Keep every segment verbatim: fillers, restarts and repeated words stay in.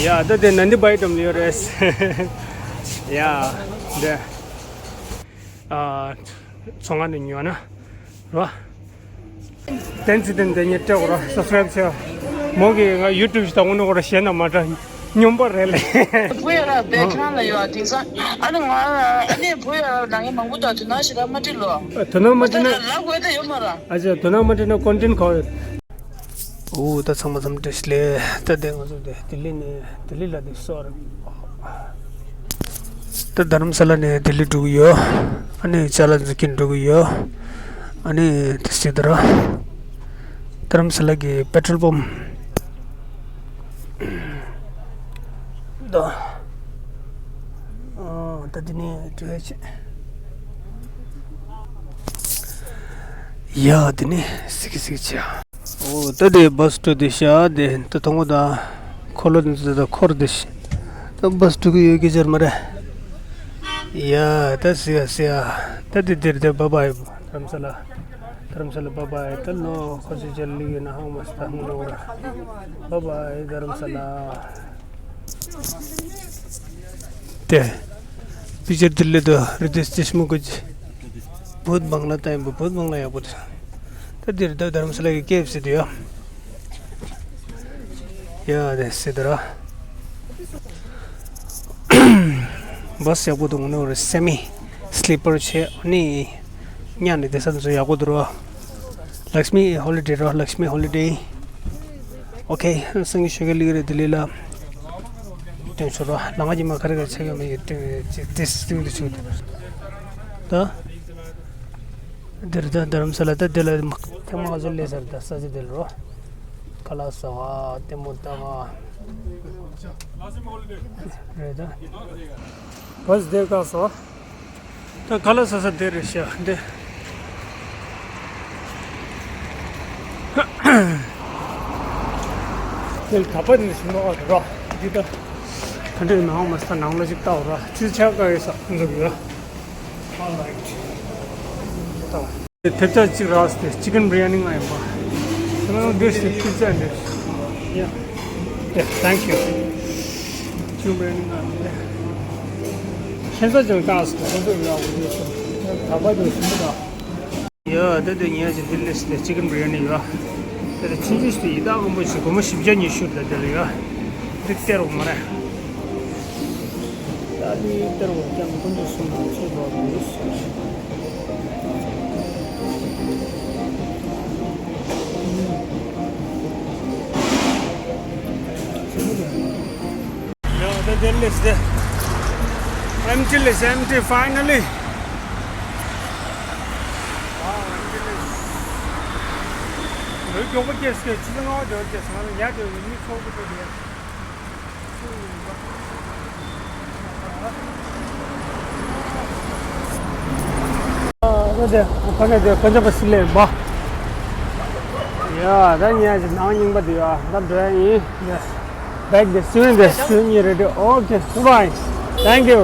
ཡ་ད་དེ་ནན་དི་བྷའི་འགྲམ་ལ་ཡོད་རེད། ཡ་འདི་ཨ་ཚོང་ཁང་ནས་ཉོས་ན་རོ། བསྟན་འཛིན་བསྟན་འཛིན་ཉིད་སྤྲད་གོ་ར་སབ་སི་ཁྲའིབ་བྱས། མོ་གིས་ང་ཡུ་ཊུབ་ཞིག་དང་འོ་ན་གོ་ར་གཞན་དང་མ་འདྲ་སྙོམས་པ་རེད་ལེ། བུ་ཡ་ར་བེ་ཁྲང་ལ་ཡོད་ཨ་དེང་སང་ཨ་ནི་ང་ཨ་ནི་བུ་ཡ་ར་ལ་ངས་མང་པོ་དང་དོ་སྣང་ཞེ་དྲག་མ་སྤྲད་ལོ། དོ་སྣང་མ་སྤྲད་ན་ལ་དགོས་ད་ཡོད་མ་ར། ཨ་ཅག་དོ་སྣང་མ་སྤྲད་ན་ཀོན་ཊེན་ཁོ། ཨོ་ད་ཚང་མ་འཚམས་འདྲི་ཞུ་ལེ། ད་དེ་ང་ཚོ་དེ་ལྡི་ལི་ནས་ལྡི་ལི་ལ་དེ་སོ་རེད། ད་རྡ་རམ་ས་ལ་ནས་ལྡི་ལི་འགྲོ་གི་ཡོད། ཨ་ནི་ཅ་ལག་འཛུགས་ཀྱིན་འགྲོ་གི་ཡོད། ཨ་ནི་དེ་སྲིད་དུ་ར། རྡ་རམ་ས་ལ་གི་པེ་ཊྲོལ་པམ། ད། ཨ་ད་དེ་ནས་འགྲོ་ཡ་ཆེ། ཡ་དེ་ནས་སི་ཀི་སི་ཀི་ཆེ། ཨོ་ད་དེ་བྷ་སི་འགྲོ་དེ་ཤ་དེ་ད་ཐོང་གོ་ད། འཁོར་ལོ་འདི་ཚོ་ད་འཁོར་དེ་ཤ། ད་བྷ་སི་འགྲོ་གི་ཡོད་ཀྱི་ཅར་མ་རེད། ཡ་ད་སི་ཡ་སི་ཡ། ད་དེ་དེར་དེ་བྷའི་བྷའི། རྡ་རམ་ས་ལ། རྡ་རམ་ས་ལ་བྷའི་བྷའི། ད་ལོ་ཁོ་ཚོ་ཅར་ལི་ཡོད་ན་ཧང་མ་སི་ད་ཧང་ལོ་ར། བྷའི་བྷའི་རྡ་རམ་ས་ལ། དེ། པིག་ཅར་དེ་ལས་དོ་རི་དེ་སྟེ་སྨུག་གི། བོད་བང་ལ་ད་ཡིན་པ་བོད་བང་ལ་ཡག་པོ་དེ། ད་འདིར་ད་རྡ་རམ་ས་ལ་གི་ཀེ་ཨེཕ་སི་དེ་ཡོད། ཡ་དེ་སྲིད་དུ་ར། བྷ་སི་ཡག་པོ་འདུག་ནོར་སེ་མི་སི་ལི་པར་བྱས་ནི། ཉ་ནི་དེ་ས་དེ་ཚོ་ཡག་པོ་འདུག་ར། ལགས་མི་ཧོ་ལི་ཌེ་ར། ལགས་མི་ཧོ་ལི་ཌེ། ཨོ་ཁེ། སང་གི་ཞོགས་ཀས་ལི་རེ་ལྡི་ལི་ལ་སྟོན་ཆོག་ར། ལ་ང་ཅི་མ་ཁ་རི་ཁ་ཆེ་ག་མི་ཡོད་དེ་དེ་སི་སྟོན་དུ་ཆུག་ད། འདིར་ད་རྡ་རམ་ས་ལ་ད་དེ་ལ་ཐེངས་མ་ང་ཚོ་ལས་ཟེར་ད་ས་ཆ་དེ་ལ་རོ། ཁ་ལག་ཟ་བ་ལྟད་མོ་ལྟ་བ་རེད་ད། བྷ་སི་དེ་བཀག་སོང་། ད་ཁ་ལག་ཟ་ས་དེ་རེད་ཤག་འདི། དེ་ལ་ད་པ་དེ་ཞིམ་པོ་ཨ་རོ། འདི་ད་ད་འདྲའི་ནང་མ་ས་ནང་ལ་ཅིག་ལྟ་བ་ར་ཅི་ཆགས་ཀ་ཡོད་ས་འདུག་ཡོད། All right. ཐེབས་ཆག་གཅིག་རག་སྟེ་ཅི་ཀན་བི་རི་ཡ་ནི་ང་ཡིན་པ། This is pizza and this. Yeah. Yeah, thank you. Chicken biryani ང་ཡིན། ཁྱེད་ཚོ་ཅང་བཀག་སོང་། ཁོ་ཚོ་ཡག་པོ་ཡོད་སོང་། ད་པ་དེ་ཞིམ་པོ་འདུག་ཡ་ད་དེ་ཉལ་ཅིག་འདི་ལས་སི་ལས་ཅི་ཀན་བི་རི་ཡ་ནི་ཡོད། དེ་ལ་ཆུང་ཆུང་ཞིག་ཡི་དྭགས་མང་པོ་ཞིག་སྒོར་མོ་བཞི་བརྒྱ་ཉི་ཤུ་ལ་དེ་ལ་ཡོད། འདི་སྟེར་འོང་མ་རེད། ད་འདི་སྟེར་འོང་ཀྱང་ཁོང་ཚོ་གསུམ་ལ་ཚོད་འགྲོ་མི་འདུག་ཡ་ད་དེ་ལས་དེ། Empty list, empty, finally. Wow, empty list. ལོས་མགྱོགས་པོ་སྐྱེས་སྐྱེས་ཕྱི་ཚེ་ང་དེ་བ་སྐྱེས་ང་ལ་ཉལ་དེ་བ་ཉིན་མི་ཚོགས་པོ་དེ་དེ། ཨ་ད་དེ་ཁོ་ནས་དེ་ཁོ་ཚོ་པ་སི་ལེ་བ། ཡ་ད་ཉལ་ཅིག་ནང་རྙིང་པ་དེ་ཡ་ད་འགྲོ་ཡ་ཡིན། Bag this, soon this, soon you ready. Okay, bye. Thank you.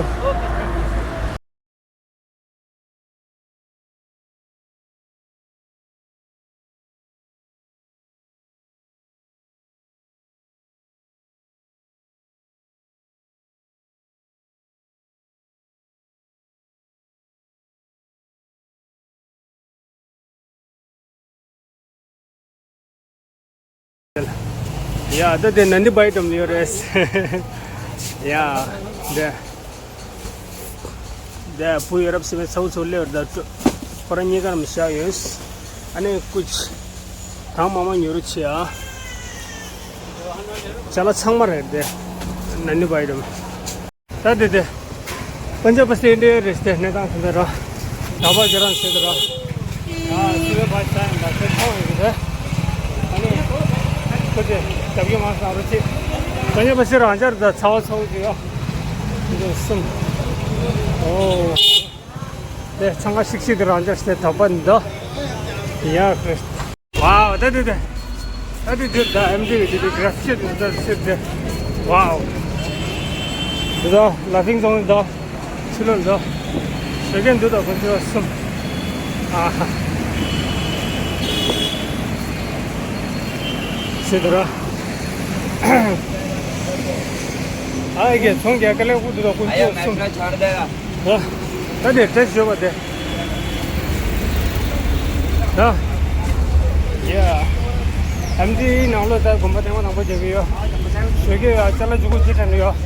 ཡ་ད་དེ་ནན་དི་བྷའི་འགྲམ་ལ་ཡོད་རེད། ཡ་དེ། དེ་བུ་ཡ་རབས་སེ་མེད་ཚ་བོ་ཚོ་སླེབས་རེད་ད། ཁོ་རང་གཉིས་ཀ་རམ་བཞག་ཡོད། ཨ་ནི་ཀུ་ཅི་དང་མ་མ་ཉོ་རུ་ཆེ་ཨ། ཅ་ལག་ཚང་མ་རེད་དེ། ནན་དི་བྷའི་འགྲམ། ད་དེ་དེ། པན་ཇབ་པ་སི་ཨིན་ཌི་ཡ་རེད་དེ་གནས་སྟངས་དེ་འདྲ་ར། ད་བར་ཇ་རང་བྱེད་དེ་ར། ཨ་སི་བེ་བ་ཅ་ཡིན་པ་དེ་ཐོག་ཡོད་རེད། ཨ་ནི། ཁོ་ཚོས་རྒྱབ་ཀྱི་མ་སང་རུ་ཆེ། པན་ཇབ་པ་སི་རང་ཅག་ད་ཚ་བ་ཚ་བོ་ཅིག་ཡོད། འདི་གསུམ། ཨོ། དེ་ཚང་ཁ་ཤིག་ཤིག་དེ་རང་ཅག་དེ་དག་པ་འདི། ཡ་ཁྲིས། Wow, that is it. That is it. The M D with the grass shit is the shit there. Wow. The laughing song is the children the. Again, do the control some. Aha. Sidra. ཨ་ཡེ་ཚོང་རྒྱག་ག་ལེ་ཧུ་དུ་དོ་ཀུན་ཨ་ཡ་ཅོ་མེ་སུམ་ཤ་ཆར་དེ་ཡ། ད་ད་དེ་ཏྲེས་ཞོ་བ་དེ་ད་ཡ་ཨམ་ཅི་ནང་ལོ་ད་དགོན་པ་ཐེངས་མ་དང་པོ་རྒྱག་གི་ཡོད། ཞོ་གི་ཡ་ཅ་ལག་ཇུ་གུ་ཅི་ཁྲ་ནི་ཡོད།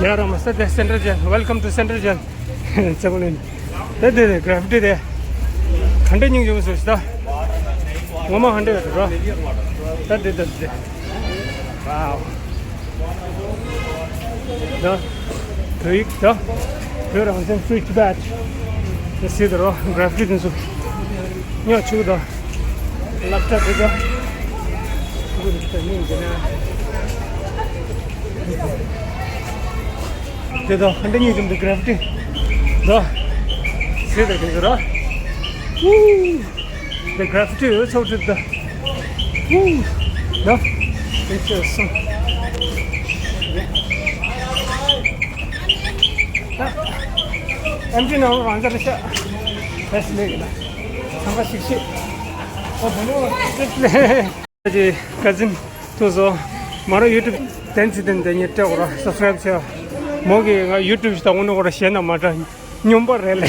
ཡ་ར་མ་ས་དེ་Central Jail, welcome to Central Jail. ཅེ་མོ་ནི་ད་དེ་དེ་གྷ་རེ་ཕི་ཊི་དེ་ག་འདྲ་སྙིང་རྗེ་མོ་བཟོས་ཤི་ད། ངོ་མ་ག་འདྲ་ཡོད་ར། ད་དེ་ད་དེ་ཝའོ། ད་བོད་ཡིག་ད་བོད་རང་བཙན་Free Tibet. དེ་སྲིད་དུ་རོ་གྷ་རེ་ཕི་ཊི་དེ་ཚོ་ཉོ་ཆུག་ད། ལབ་ཏྲ་དེ་ད་ཆུག་གི་འདུག་ད་སྙིང་རྗེ་ན། དེ་ད་ཧན་ཏེ་ཉིད་ཀྱི་གྷ་རེ་ཕི་ཊི་ད་སྲིད་དུ་དེ་ཚོ་ར། The graffiti is so to the. Woo! No? It's just some. ཨེམ་ཅི་ནང་རང་འཇགས་ཤག་ཕེས་ལེགས་ལ། ཚང་མ་ཤིག་ཤིག་ཨོ་བུ་མོ་ཤིག་ལེགས། ཀྱི་ཀ་ཛིན་ཐུགས་སོ། མ་རོ་ཡུ་ཊུབ་བསྟན་ཚིག་བསྟན་དེ་ཉིད་སྤྲད་གོ་ར་སབ་སི་ཀ་རའིབ་བྱས། མོ་གི་ང་ཡུ་ཊུབ་ཞིག་དང་འོ་ནོ་གོ་ར་ཞེ་ན་མ་འདྲ་སྙོམས་པ་རེད་ལེ།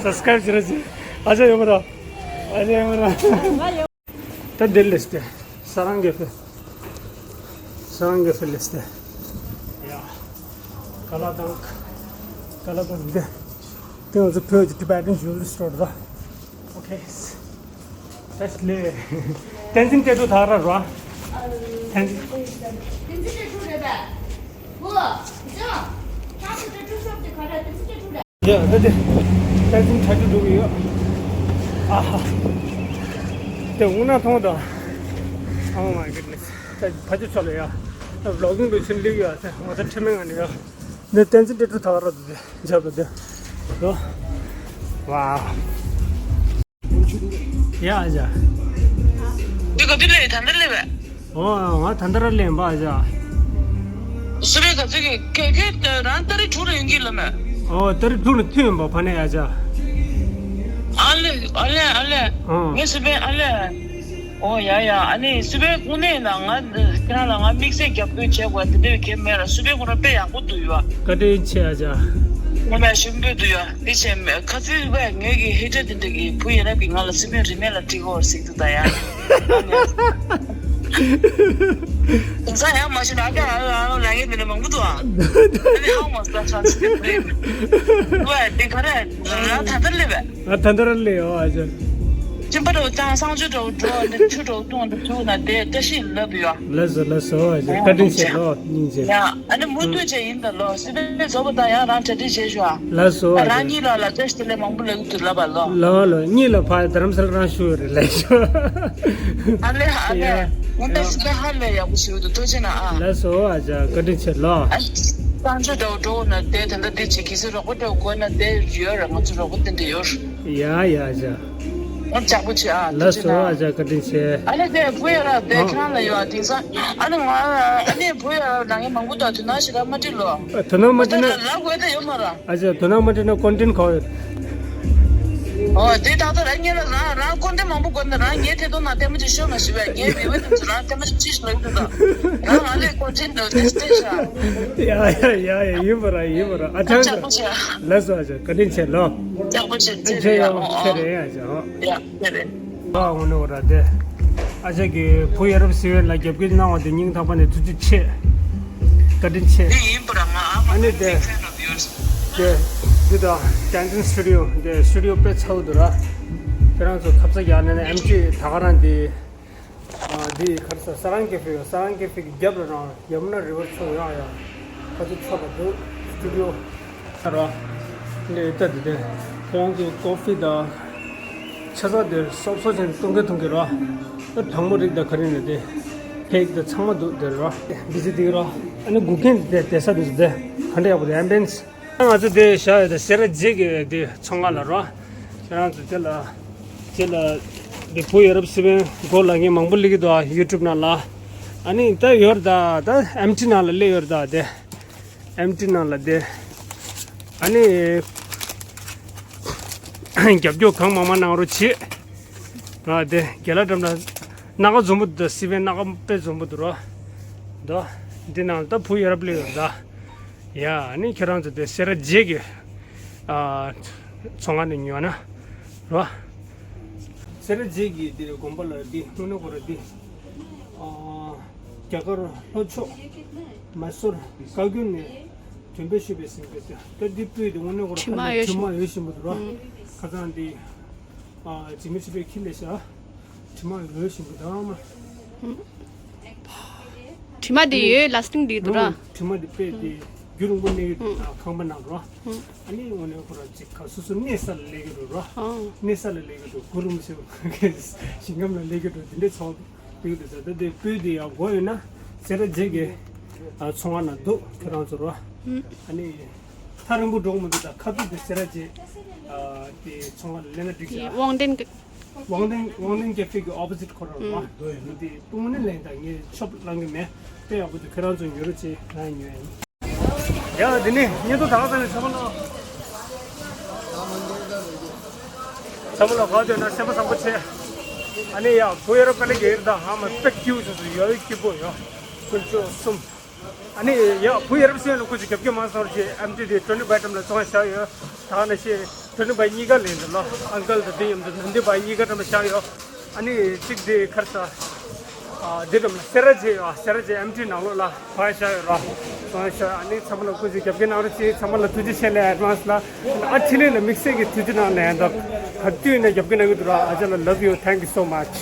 སབ་སི་ཀ་རའིབ་བྱེད་ར་ཅི། ཨ་ཅག་ཡོད་མ་ར། ཨ་ཅག་ཡོད་མ་ར། ད་འདིར་ལེས་ཏེ། ས་རང་གེ་ཕེ། ས་རང་གེ་ཕེ་ལེས་ཏེ། ཡ། ཀ་ལ་དང་། ཀ་ལ་དང་འདི། དེ་ང་ཚོ་བོད་ཀྱི་Tibetan jewelry store ར། Okay. That's ལེ། བསྟན་འཛིན་ཏེ་ཀྲུ་ད་ར་ར། བསྟན་འཛིན། བསྟན་འཛིན་ཏེ་ཀྲུ་རེད་པས། བུ། ཅང་། ཁྱེད་ཚོ་ཏེ་ཀྲུ་ཤོབ་ཀྱི་ག་རེ་བསྟན་འཛིན་ཏེ་ཀྲུ་རེད། ཡ་ད་དེ། བསྟན་འཛིན་ཏེ་ཀྲུ་འགྲོ་གི་ཡོད། ཨ་ཧ། དེ་འུ་ན་མཐོང་དང་། Oh my goodness. ད་ཕ་ཅི་ཚོ་ལ་ཡ། ད་vlogging བྱེད་ལེ་ཡ་ད་ང་ཚོ་ཁྲིམས་མེད་ང་ནི་ཡ། འདི་བསྟན་འཛིན་ཏེ་ཀྲུ་ད་ར་དེ། འཇབ་ཏུ་དེ། ལོ། ཝའོ། ཡ་ཨ་ཅག་འདི་ག་དུས་སླེབས། ད་ལྟ་སླེབས་པས། ཨོ་ང་ད་ལྟ་ར་སླེབས་པ་ཨ་ཅག་སུ་རེད་ག་ཚོད་ཀྱི་ཁེ་ཁེ་རང་ཏ་རིག་དྲུག་ལ་ཡོང་གི་ལ་མེད། ཨོ་ཏ་རིག་དྲུག་ལ་ཐུག་ཡོང་པ་ཕ་ནས་ཨ་ཅག་ཨ་ལེ་ཨ་ལེ་ཨ་ལེ། ཨོ། ངས་སུ་པན་ཨ་ལེ། ཨོ་ཡ་ཡ། ཨ་ནི་སུ་པན་ཁོང་ནས་ན་ང་ཁྱེད་རང་ལ་ང་དམིགས་བསལ་རྒྱབ་སྐྱོར་བྱེད་དགོས་དེ་འདྲ་གལ་མེད་ལ་སུ་པན་ཁོ་རང་དཔེ་ཡག་པོ་འདུག་ཡོད། བཀའ་དྲིན་ཆེ་ཨ་ཅག་ངོ་མ་ཞུ་འབོད་འདུག་ཡོད། འདི་བྱས་མེད་ཁ་ཚུལ་བས་ངོས་ཀྱི་ཧེ་ཏྲ་དེ་འདྲ་གི་བུ་ཡ་རབས་ཀྱི་ང་ལ་སུ་པན་རིན་མེད་ལ་སྤྲད་དགོས་ཟེར་འདུག་ད་ཡ། དེང་སང་ཡང་མ་ཤེས་ན་ཨ་ཀ་ཨ་ཨ་ལ་ངས་འདི་ནས་མང་པོ་འདུག་ཨ། ཨ་ནི་ཧའོ་མ་སུ་ད་ཧྲ་སི་ཏི་བུ་རེད། ཝེ་དེ་ག་རེ་རང་ད་ལྟ་སླེབས་པས། ང་ད་ལྟ་ར་སླེབས་ཡོད་ཨ་ཅག་སྤྱིན་པ་འདྲ་བོ་བཏང་གསང་སྤྱོད་འདྲ་བོ་འགྲོ་འདི་ཆུ་འདྲ་བོ་བཏུང་འདི་ཆུ་ན་དེ་བཀྲ་ཤིས་ལབ་ཡོད། ལགས་སོ་ལགས་སོ་ཨ་ཅག་བཀའ་དྲིན་ཆེ་ལོ་སྙིང་རྗེ། ཡ་ཨ་ནི་མུ་མཐུད་བྱས་ཡིན་ད་ལོ་སི་པན་རྫོགས་པ་དང་ཡང་རང་གྲ་སྒྲིག་བྱས་ཤོག་ཨ། ལགས་སོ་ཨ་ཅག་རང་གཉིས་ལ་ལ་བཀྲ་ཤིས་བདེ་ལེགས་མང་པོ་ལབ་ཀྱི་འདུག་ལབ་པ་ལོ། ལོ་ལོ་གཉིས་ལ་ཕ་རྡ་རམ་ས་ལ་རང་ཞུ་ཡོད་རེད་ལགས་སོ། ཨ་ལེ་ཨ་ལེ། ཡ་ངོ་མ་སི་པན་ཧ་ལས་ཡག་པོ་ཞིག་འདུག་ཐུགས་རྗེ་གནང་ཨ། ལགས་སོ་ཨ་ཅག་བཀའ་དྲིན་ཆེ་ལོ། ཨ་གསང་སྤྱོད་འདྲ་བོ་འགྲོ་དགོས་ན་དེ་ད་ལྟ་འདི་བྱེད་གལ་སྲིད་རོགས་པ་འདྲ་བོ་དགོས་ན་དེ་ཡོད་རེད། ང་ཚོ་རོགས་པ་དེ་འདྲ་ཡོད། ཡ་ཡ་ཅག་ཨ་ཅག་པོ་ཆེ་ཨ། ལགས་སོ་ཨ་ཅག་བཀའ་དྲིན་ཆེ། ཨ་ལེ་དེ་བུ་ཡ་ར་དེ་ཁྱེད་རང་ལ་ཡོད་ཨ། དེང་སང་ཨ་ནི་ང་ཨ་ནི་བུ་ཡ་ར་ནང་ངས་མང་པོ་དང་དུ་ན་ཞེ་དྲག་མ་དྲིས་ལོ། དོ་སྣང་མ་ད་དྲིས་ན། ལ་ལབ་དགོས་དེ་ཡོད་མ་ར། ཨ་ཅག་དོ་སྣང་མ་དྲིས་ན་ཀོན་ཊེན་ག་བ་ཡོད། ཨོ་དེ་ད་ལྟ་རང་ཉིད་ལ་རང་རང་ཀོན་ཊེན་མང་པོ་དགོས་ན་རང་ངའི་ཐད་གཏོང་ནང་ལྟད་མོ་ཅིག་ཤོད་མ་ཞུ་བས། ངའི་མི་བུ་དེ་ཚོ་རང་ལྟད་མོ་ཅིག་ཅིག་ལ་ཡོད་དུ་དང་རང་ང་ལས་ཀོན་ཊེན་འདྲ་བོ་དེ་ཅིག་བལྟས་ཤག་ཡ་ཡ་ཡ་ཡ་ཡིན་པ་ར་ཡིན་པ་ར་ཨ་ཅག་ཅག་པོ་ཆེ། ལགས་སོ་ཨ་ཅག་བཀའ་དྲིན་ཆེ་ལོ། ཡག་པོ་བྱེད་ཨ་ཅག་ཡ་ཨོ་ཨོ་ཁྱེད་རེད་ཨ་ཅག་ཨོ། ཡ་ཁྱེད་རེད། ཨ་འོ་ནོ་ར་དེ། ཨ་ཅག་གི་བུ་ཡ་རབས་སི་ཝན་ལ་རྒྱབ་སྐྱོར་གནང་བ་དེ་སྙིང་ཐག་པ་ནས་ཐུགས་རྗེ་ཆེ། བཀའ་དྲིན་ཆེ། དེ་ཡིན་པ་ར་ང་ཨ་མ་ཨ་ནི་དེ། དེ་འདི་དང་Dancing Studio དེ་སི་ཊུ་ཌི་ཡོ་དཔེ་ཚ་བོ་འདུག་ར། ཁྱེད་རང་ཚོ་ཁ་ཚ་རྒྱག་ནས་ཨེམ་ཆི་ད་ག་རང་དེ། ཨ་འདི་ག་རེ་ཟ་ས་རང་ཀེ་ཧྥེ་ཡོད། ས་རང་ཀེ་ཧྥེ་གི་རྒྱབ་ལ་རང་ཡ་མུ་ན་རི་ཝར་ཕྱོགས་ཡང་ཡང་ཁ་ཚུར་ཕྱོགས་པ་འདུག་སི་ཊུ་ཌི་ཡོ་ཨ་ར། འདི་ལྟ་འདི་དེ་ཁྱེད་རང་ཚོའི་ཀོ་ཧྥི་དང་ཆ་ཚང་དེ་སོབ་སོབ་ཅན་གཏོང་གི་གཏོང་གི་ར། ཨ་གྲང་མོ་རིགས་དང་ག་རེ་ནས་དེ་ཁེག་དང་ཚང་མ་འདུག་དེ་ར། འདི་ཅི་འདི་ར། ཨ་ནི་སྒུག་མཁན་དེ་བསྡད་ས་འདི་ཚོ་དེ་ག་འདྲ་ཡག་པོ་རེད། ཨེམ་བི་ཡན་སི། ང་ཚོ་དེ་བཞག་ཡོད་དེ་སེ་ར་བྱེས་ཀྱི་དེ་ཚོང་ཁང་ལ་རོ། ཁྱེད་རང་ཚོ་དེ་ལ་དེ་ལ་དེ་བུ་ཡ་རབས་སི་པན་མགོ་ལ་ངས་མང་པོ་སླེབས་ཀྱི་འདུག་ཨ་ཡུ་ཊུབ་ནང་ལ། ཨ་ནི་ད་ཡོད་རེད་ད་ད་ཨེམ་ཊི་ནང་ལ་སླེབས་ཡོད་རེད་ད་དེ། ཨེམ་ཊི་ནང་ལ་དེ། ཨ་ནི་རྒྱབ་སྐྱོར་གང་མང་མང་གནང་རོགས་བྱེད། ར་དེ་རྒན་ལགས་འགྲམ་ལ་སྣ་ཁ་འཛོམས་པོ་འདུག་སི་པན་སྣ་ཁ་དཔེ་འཛོམས་པོ་འདུག་རོ། འདུག་འདི་ནང་ད་བུ་ཡ་རབས་ལས་ཡོད་ད། ཡ་ནི་ཁྱེད་རང་ཚོ་དེ་སེ་ར་བྱེས་ཀྱི་ཨ་ཚོང་ཁང་ནས་ཉོ་ན་རོ། སེ་ར་བྱེས་ཀྱི་དེ་དགོན་པ་ལ་འདི་དངོས་གནས་ཁོ་ར་འདི་ཨ་རྒྱ་གར་ལྷོ་ཕྱོགས་མ་སོར་བཀའ་བརྒྱུད་ནས་དྲན་པའི་ཞུས་པའི་ཟིན་པའི་ད་འདི་སྤོས་དེ་དངོས་གནས་ཁོ་ར་དྲི་མ་ཡོད་དྲི་མ་ཡོད་བཞིན་པ་འདུག་རོ། ཁ་སང་འདི་ཨ་ཇི་མི་ཆི་པའི་ཁྱི་ལས་བྱ། དྲི་མ་ཡོད་བཞིན་པ་དང་མ། དྲི་མ་དེ་ཡོད་ལ་སྟེང་དེ་འདུག་ར། དྲི་མ་དེ་དཔེ་དེ་རྒྱུན་རིང་པོ་གནས་ཀྱི་འདུག་ན་ཁང་པ་ནང་རོ། ཨ་ནི་དངོས་གནས་ཁོ་ར་ཅིག་ག་སོ་སོ་གནས་ས་ལ་སླེབས་ཀྱི་འདུག་རོ། གནས་ས་ལ་སླེབས་ཀྱི་འདུག་གུ་རུ་མི་ཤེས་ཞིང་ཁམས་ལ་སླེབས་ཀྱི་འདུག་དེ་འདྲའི་ཚོགས་སླེབས་ཀྱི་འདུག་ད་ལྟ་དེ་སྤོས་དེ་ཡང་དགོས་ཡོད་ན་སེ་ར་བྱེས་ཀྱི་ཚོང་ཁང་ནང་འདུག་ཁྱེད་རང་ཚོ་རོ། ཨ་ནི་ཐག་རིང་པོ་འགྲོ་མི་འདུག་ད་ཁ་ཐུག་དེ་སེ་ར་བྱེས་དེ་ཚོང་ཁང་ལ་སླེབས་ན་འགྲིག་ཤག་དབང་ལྡན་གྱི། དབང་ལྡན་དབང་ལྡན་ཀེ་ཧྥེ་གི་ཨོ་པོ་ཟིཊ་ཁོ་རང་རེད་བ། འདི་དངོས་གནས་ལན་དང་ངས་ཆོབ་བླང་གི་མེད། དཔེ་ཡག་པོ་འདུག་ཁྱེད་རང་ཚོ་ཉོ་རོགས་བྱེད་ང་ཉོས་ཡིན། ཡ་འདི་ནི་བརྙན་ཐུང་ད་ག་ཙམ་ནས་ཚང་མ་ལ། ཚང་མ་ལ་ག་དུས་ན་སེམས་པ་བཟང་པོ་བྱེད། ཨ་ནི་ཡ་བུ་ཡ་རབས་དཀའ་ལས་རྒྱག་ཡིན་ད་ཧ་མ་དཔེ་སྐྱིད་པོ་བྱུང་སོང་ཡོད་སྐྱིད་པོ་ཡོད། ཀུན་སྤྱོད་གསུམ། ཨ་ནི་ཡ་བུ་ཡ་རབས་སེམས་ལ་ཀུན་གྱིས་རྒྱབ་སྐྱོར་མ་སོང་རྗེས་ཨེམ་ཊི་དེ་ཊོན་ཊི་ཕའི་ཊི་ལ་བཙོང་བཞག་ཡོད། ད་ནི་ཤེས་ཊོན་ཊི་ཕའི་གཉིས་ཀ་ལེན་འདུག་ལོ། ཨང་ཀལ་དང་དེ་མཉམ་དུ་ནན་ཏི་ཕའི་གཉིས་ཀ་འགྲམ་ལ་བཞག་ཡོད། ཨ་ནི་གཅིག་དེ་ཁར་ས་ཨ་དེ་འགྲམ་ལ་སེ་ར་བྱེས་ཡོད། སེ་ར་བྱེས་ཨེམ་ཊི་ནང་ལོགས་ལ་བཞག་ཡོད་ར། བཙོང་བཞག་ཨ་ནི་ཚང་མ་ལ་ཀུན་གྱིས་རྒྱབ་སྐྱོར་གནང་རོགས་བྱེད། ཚང་མ་ལ་ཐུགས་རྗེ་ཆེ་ལབ་ཨེཌ་ཝན་སི་ལ། ཨ་ཕྲིན་ལས་ལ་དམིགས་བསལ་གྱི་ཐུགས་རྗེ་གནང་ལབ་ཡིན་ད། ག་དུས་ནས་རྒྱབ་སྐྱོར་གནང་གི་འདུག་ར། ཨ་ཅག་ལ་love you, thank you so much.